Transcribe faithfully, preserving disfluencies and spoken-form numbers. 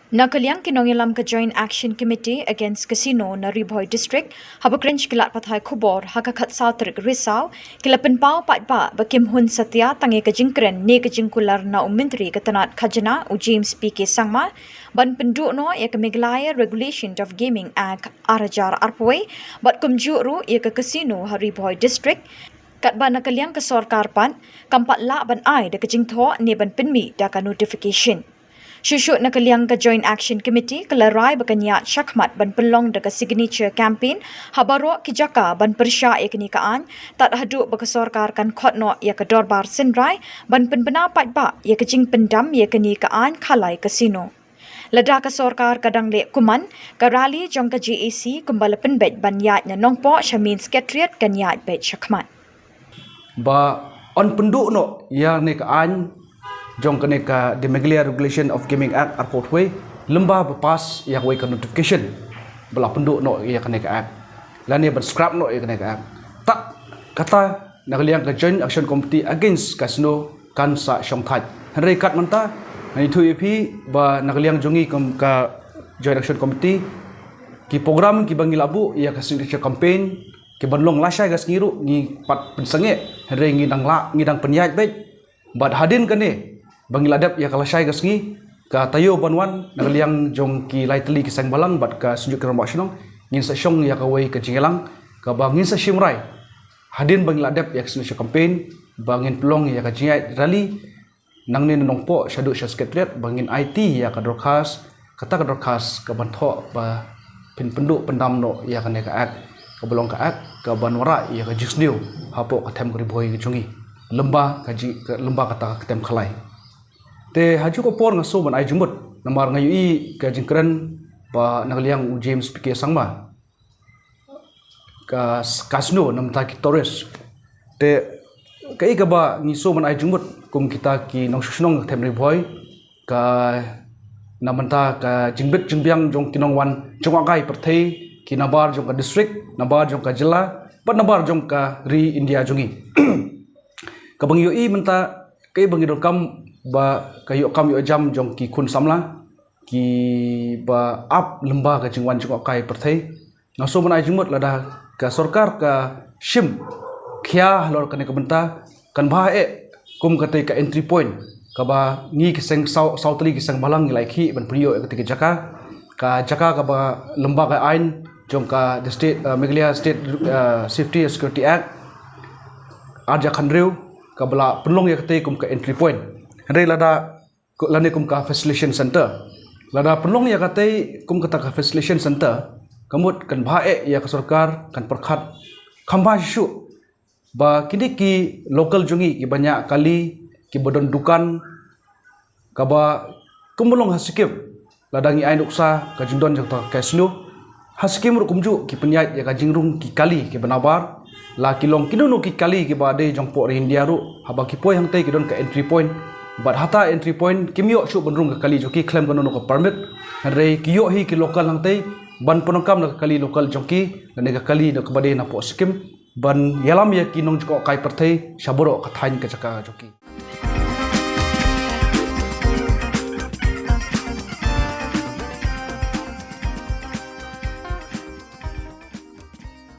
Na ka liang ki nongïalam ka Joint Action Committee Against Casino na Ri Bhoi District, haba kren sha ki lad pathai khubor ha ka khatsaw tarik Risaw, ki la pynpaw paidbah ba kim hun satia tang ïa ka jingkren ne ka jingkular na u Myntri ka tnat khajna u James P K Sangma ban pynduh noh ïa ka Meghalaya Regulation of Gaming Act ar hajar arphew wei bad kumjuh ruh ïa ka casino ha Ri Bhoi District, katba na ka liang ka sorkar pat kam pat lah ban ai da ka jingthoh ne ban pynmih da ka notification. Shuh shuh na ka liang ka Joint Action Committee ka la rai ba kan ïaid shakhmat ban pynlong da ka signature campaign ha baroh ki jaka ban pyrshah ïa kane ka aiñ, tad haduh ba ka sorkar kan khot noh ïa ka dorbar synrai ban pynbna paidbah ïa ka jingpyndam ïa kane ka aiñ khalai casino. Lada ka sorkar ka dang leh kumne, ka rally jong ka J A C kumba la pynbeit ban ïaid na Nongpoh sha Main Secretariat kan ïaid beit shakhmat. Ba yn pynduh noh ïa kane ka aiñ jong kane ka The Meghalaya Regulation of Gaming Act arphew wei lymba ba pass ïa kawei ka notification ba la pynduh noh ïa kane ka act lane ban scrap noh ïa kane ka act. Tad kata na ka liang ka Joint Action Committee Against Casino kan sa shongthait. Hynrei kat mynta ngan ïathuh ïa phi ba na ka liang jong ngi kum ka Joint Action Committee, ki program kiba ngi la buh ïa ka signature campaign, kiban long lashai ka sngi ruh ngi pat pynsangeh, hynrei ngi dang lah, ngi dang pynïaid beit. Bad hadien kane ba ngi la dep ïa ka lashai ka sngi, ka taïew ban wan na ka liang jong ki lai tylli ki seng bhalang bad ka Synjuk ki rangbah shnong, ngin sa shong ïa kawei ka jingïalang kaba ngin sa shim rai hadien ba ngi la dep ïa ka signature campaign ba ngin pynlong ïa ka jingïaid rally nangne na Nongpoh shaduh sha Secretariat ba ngin aiti ïa ka dorkhas, kata ka dorkhas kaban thoh ba phin pynduh pyndam noh ïa kane ka act kaba long ka act kaban wanrah ïa ka jingsniew hapoh ka them ka Ri Bhoi ka jong ngi lymba ka ji, ka lymba kata ka tem khalai. Te ha kajuh ka por nga sngew ban ai jingmut namar nga ïohi ka jingkren ba na ka liang u James P K Sangma, ka s-, casino na bynta ki tourist. Te kaei kaba ngi sngew ban ai jingmut kum kita ki nongshong shnong ka them Ri Bhoi, ka na bynta ka jingbit jingbiang jong ki nongwan jngohkai pyrthei, ki nabar jong ka district, nabar jong ka jylla bad nabar jong ka ri India jong ngi. Kaba ngi ïohi mynta kaei ba ngi donkam ba ka ïoh kam ïoh jam jong ki khun samla kiba ap lymba ka jingwan jngohkai pyrthei. Nga sngew ban ai jingmut lada ka sorkar ka shim khia halor kane ka bynta, kan bha eh kum katei ka entry point kaba ngi ki seng saw, saw tylli ki seng bhalang ngi la ïakhih ban pynïoh ïa katei ka jaka. Ka jaka kaba lymba ka aiñ jong ka the state, uh, Meghalaya State, uh, Safety and Security Act ar hajar khathynriew kaba la pynlong ïa katei kum ka entry point. Hynrei lada ku-, lane kum ka facilitation center. Lada pynlong ïa katei kum kata ka facilitation center, ka mut kan bha eh ïa ka sorkar, kan pyrkhat kham bha shuh ba kine ki local jong ngi kiba ñiah kali, kiba don dukan, kaba kumba long ha Sikkim, lada ngi ai nuksa ka jingdon jong kata ka casino, ha Sikkim ruh kumjuh ki pynïaid ïa ka jingrung ki kali kiba nabar, la ki long kino kino ki kali kiba dei jong poh ri India ruh, haba ki poi hangtei ki don ka entry point. Bad hata entry point kim ïoh shuh ban rung ka kali jong ki khlem kano kano ka permit. Hynrei ki ïoh hi ki local hangtei ban pyndonkam da ka kali local jong ki, lane ka kali da kaba dei na poh Sikkim, ban ïalam ïa ki nongjngohkai pyrthei sha baroh ka thaiñ ka jaka jong ki.